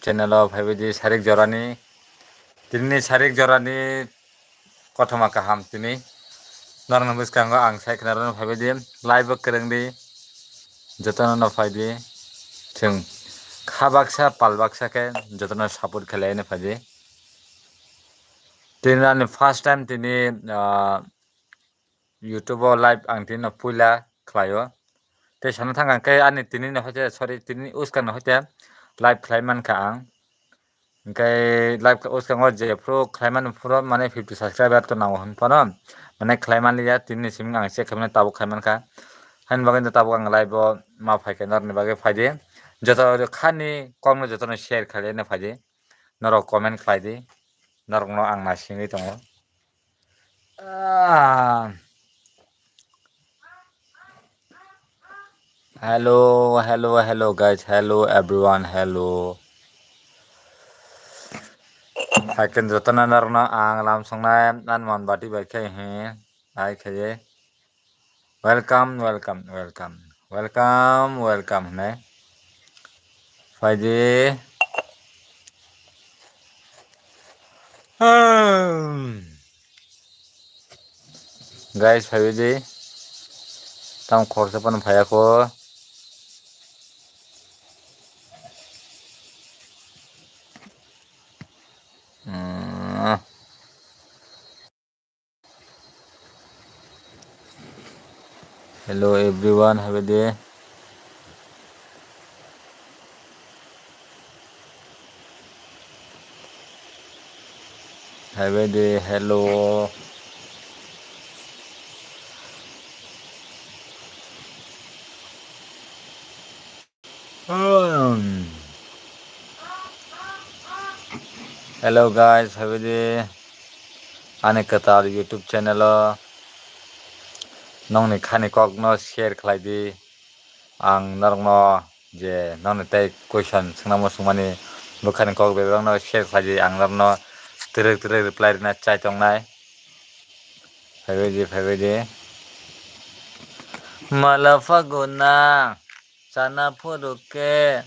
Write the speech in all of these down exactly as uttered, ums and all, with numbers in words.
channel o phaibaidi sarik jorani. Tini sarik jorani kothoma kaham tini. Norokni bwskango ang sai khna rwno phaibaidi live o kwrwngdi. Jotono no phaidi. Chwng kha baksa pal baksa khe jotono support khlai no phaidi. Tini ani first time tini, ah, YouTube o live ang tini no puila khlaio. Tei sana thang ang khe ani tini no hoite, sorry, tini uskang no hoite live khlai mankha ang. Hingkhe live kha-, uskango jephru khlai mani phuru mane fifty subscriber to nango hwn phano mane khlai manliya, tini ni simi ang check khaimani tabuk khai mankha. Haini bagwi no tabuk ang live o ma phaikha norokni bagwi phaidi. Joto khani kokno jotono share khlaina phaidi. Norok comment khlaidi. Norokno ang naisingwi tongo. Ah. Hello, hello, hello, guys. Hello, everyone. Hello. Hai khe jotono norokno ang lam songnai, an mon bati bai khe he, hai khe ye. Welcome, welcome, welcome. Welcome, welcome hwnwi. Phaidi. Hmm. Guys, phaidi. Tam khoroksa phano phaiya kho. Hmm. Hello everyone, hai bai de. Hai bai de, hello. Um. Hello guys, hai bai de. Ani kwtal YouTube channel o nongni khani kokno share khlai di. Ang norokno je nongni tei question swngnamo swngmani bwkhani kok bebakno share khlai di. Ang norokno twrwk twrwk reply rwna chai tongnai. Phaibai di, phaibai di. Mala phaguna. Chana phuru khe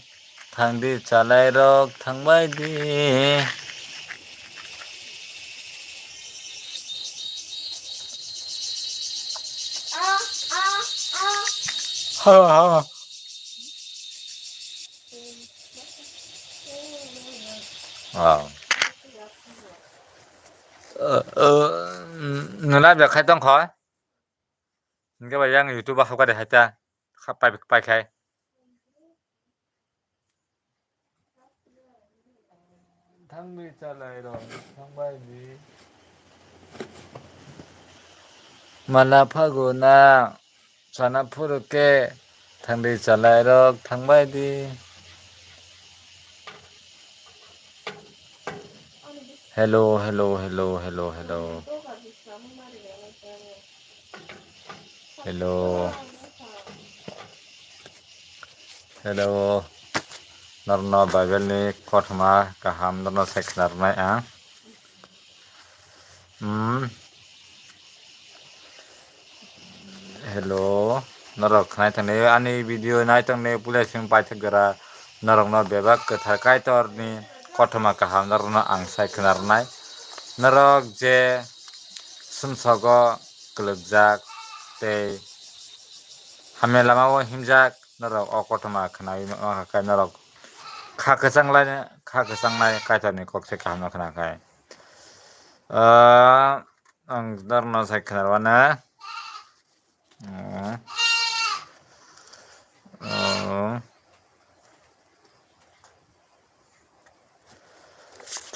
thangdi, chalairok thangbai di. Ha, ha. Wow. Uh, uh, nuna bia khai tong kho. Hingke bai yang YouTube o hapkha de hai ta. Kha pai, pai khai. Thangwi chalairok thangbai di. Mala phaguna chana phuru khe thangdi chalairok thangbai di. Hello, hello, hello, hello, hello. Hello. Hello. Norno Bible ni kothoma kaham norno se khna rwnai ang. Hmm. Hello. Norok khnai tongni ani video nai tongni puila simi paithak jora norokno bebak kwthar Kaitorni kothoma kaham norokno ang sai khna rwnai. Norok je sumsogo kwlwkjak tei hamya lamao himjak, norok o kothoma khnaui ma kha khe norok kha kwchang lai, kha kwchangnai Kaitorni kok se kaham no khna khai. Ah, ang norokno sai khna rwna. Oh. Oh.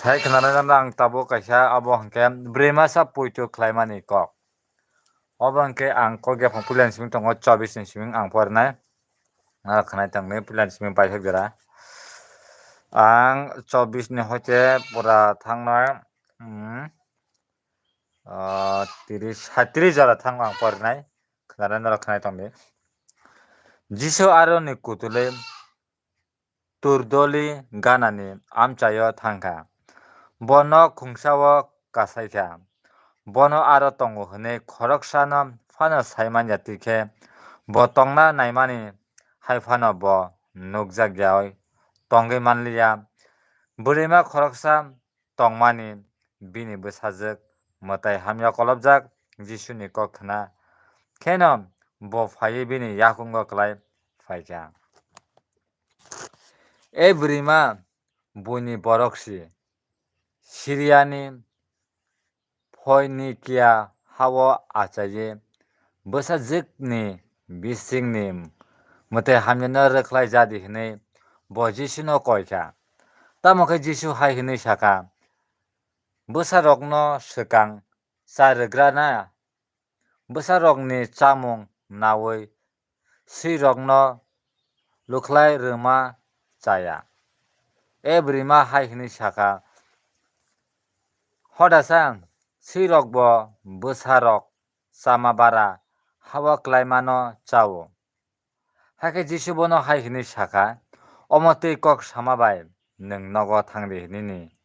Sai khna rwna ang tabuk kaisa abo hwnkhe bwrwi masa poito khlaimani kok. Obo hwnkhe ang kok yaphang puila ni simi tongo, chobbish ni simi ang porinai. Norok khwnai tongdi, puila ni simi paithak jora. Ang chobbish ni hoite pura thangnai, hmm, ah, tris, saitrish jora thang ang porinai. Khwnarwi norok khwnai tongdi. Jisu aroni kutulwi turdoli ganani amchaio thangkha. Bono khungsao kasaikha. Bono aro tongo hwnwi khoroksano phano sai manya, twi khe bo tongna naimani hai phano bo nukjakyaui tongwi manliya. Bwrwima khoroksa tongmani bini bwsajwk mwtai hamya kolopjak Jisuni kok khna kheno bo phaiwi bini yakungo klai phaikha. E bwrwima buini borok si Siriani Phoinikia hao achaiwi bwsajwkni bisingni mwtai hamyano rwkhlai jadi hwnwi bo Jisuno koi kha. Tamo khe Jisu hai hwnwi sa kha, "Bwsarokno swkang cha rwgrana bwsarokni chamung naui swirokno lukhlai rwma chaya." E bwrwima hai hwnwi sa kha, "Hodasa swirokbo bwsarok chama bara hao klaimano cha-o." Hakhe Jisu bono hai hwnwi sa kha, "Omo twi kok sama bai nwng nogo thang di," hwnwi ni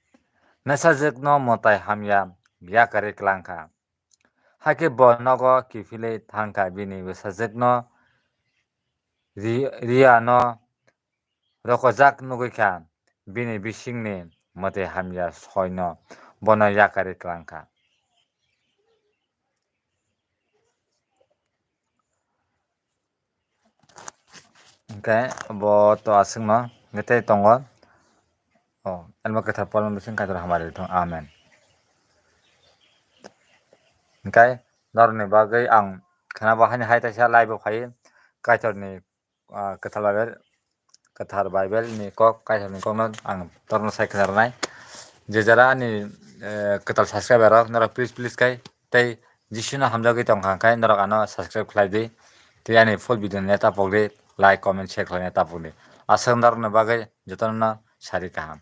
bwsajwkno mwtai hamya yakarwi klang kha. Hakhe bo nogo kiphilwi thang kha, bini bwsajwkno ri-, riyano rokojak nugwi kha, bini bisingni mwtai hamya soino bono yakarwi klang kha. Hwnkhe bo to aswkno hwnkhe tei tongo. O, Elma Kwthar Polma bising Kaitor hamari thung. Amen. Hwnkhe norokni bagwi ang khwnabo haini hai taisa live-o phaiwi Kaitorni, ah, Kwthar Bible, Kwthar Bible ni kok, Kaitorni kokno ang torno sai khna rwnai. Je jara ani, eh, kwtal subscriber rok, norok please, please khai tei Jisuno hamjagwi tongkha khai norok ano subscribe khlai di. Tei ani full video naina tapok di, like, comment, share khlaina tapok di. Aswk norokni bagwi jotono sari kaham.